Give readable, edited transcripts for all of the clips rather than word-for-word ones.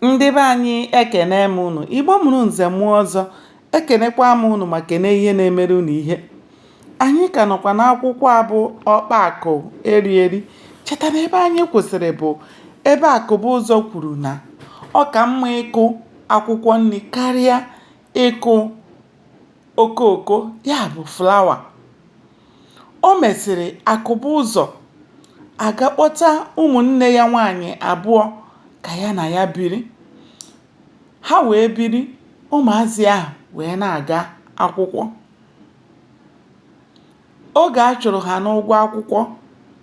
Ndị be anyị, ekene m unu. Igbo mụrụ nze mụọ ọzọ, ekenekwa m unu ma kene ihe na-emere unu ihe. Anyị ka nọkwa n'akwụkwọ a bụ Ọkpa Akụ Eri Eri. Cheta na ebe anyị kwụsịrị bụ ebe Akụbụzọ kwuru na ọ ka mma ịkụ akwụkwọ nri karịa ịkụ okooko, ya bụ flower. O mesịrị Akụbụzọ aga kpọta ụmụnne ya nwaanyị abụọ ka ya na ya biri. Ha wee biri, ụmụazị ahụ wee na-aga akwụkwọ. Oge a chụrụ ha n'ụgwọ akwụkwọ,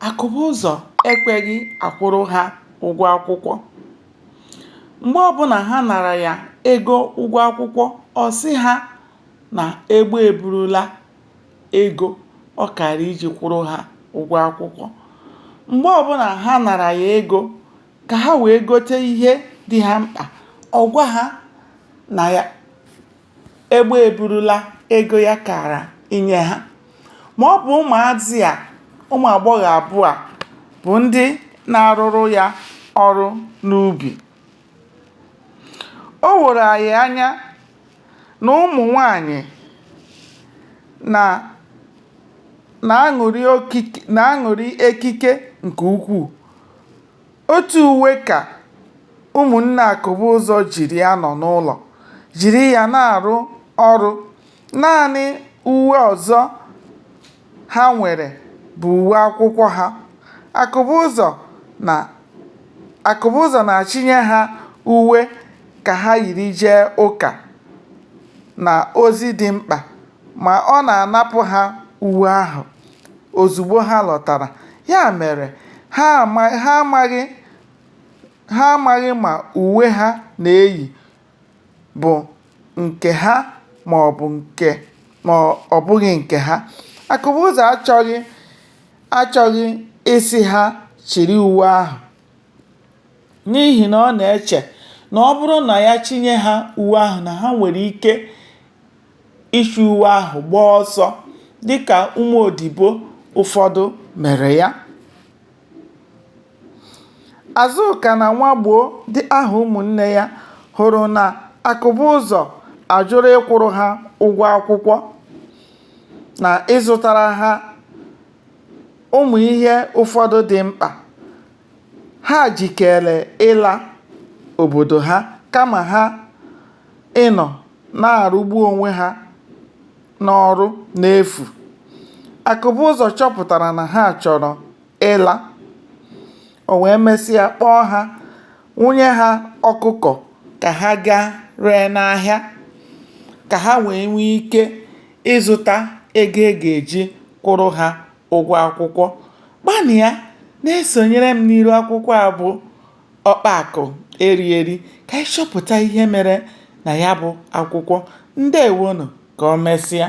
Akụbụzọ ekweghị akwụrụ ha ụgwọ akwụkwọ. Mgbe ọbụla ha nara ya ego ụgwọ akwụkwọ, ọ sị ha na egbe eburula ego ọ kaara iji kwụrụ ha ụgwọ akwụkwọ. Mgbe ọbụla ha nara ya ego ka ha wee gote ihe dị ha mkpa, ọ gwa ha na ya egbe eburula ego ya kaara inye ha. Ma ọ bụ ụmụazị a, ụmụ agbọghọ abụọ a bụ ndị na-arụrụ ya ọrụ n'ubi. O woro anyị anya na ụmụ nwanyị na na-aṅụrị ekike nke ukwuu. Otu uwe ka ụmụnne Akụbụzọ jiri anọ n'ụlọ, jiri ya na-arụ ọrụ. Naanị uwe ọzọ ha nwere bụ uwe akwụkwọ ha. Akụbụzọ na Akụbụzọ na-achịnye ha uwe ka ha yiri jee ụka na ozi dị mkpa ma ọ na-anapụ ha uwe ahụ ozugbo ha lọtara. Ya mere, ha amaghị ma uwe ha na-eyi bụ nke ha ma ọ bụghị nke ha. Akụbụzọ achọghị ịsị ha chịrị uwe ahụ n'ihi na ọ na-eche na ọ bụrụ na ya chịnye ha uwe ahụ na ha nwere ike ịchị uwe ahụ gbaa ọsọ dịka ụmụ odibo ụfọdụ mere ya. Azụka na Nwagboo dị aha ụmụnne ya hụrụ na Akụbụzọ ajụla ịkwụrụ ha ụgwọ akwụkwọ na ịzụtara ha ụmụ ihe ụfọdụ dị mkpa. Ha jikere ịla obodo ha kama ha ịnọ na-arụgbu onwe ha n'ọrụ n'efu. Akụbụzọ chọpụtara na ha chọrọ ịla. O wee mesịa kpọọ ha, nwụnye ha ọkụkọ ka ha gaa ree n'ahịa ka ha wee nwee ike ịzụta ego a ga-eji kwụrụ ha ụgwọ akwụkwọ. Gbanịa na-esonyere m n'iru akwụkwọ a bụ Ọkpa Akụ Eri Eri ka anyị chọpụta ihe mere na ya bụ akwụkwọ. Ndewonụ, ka o mesịa.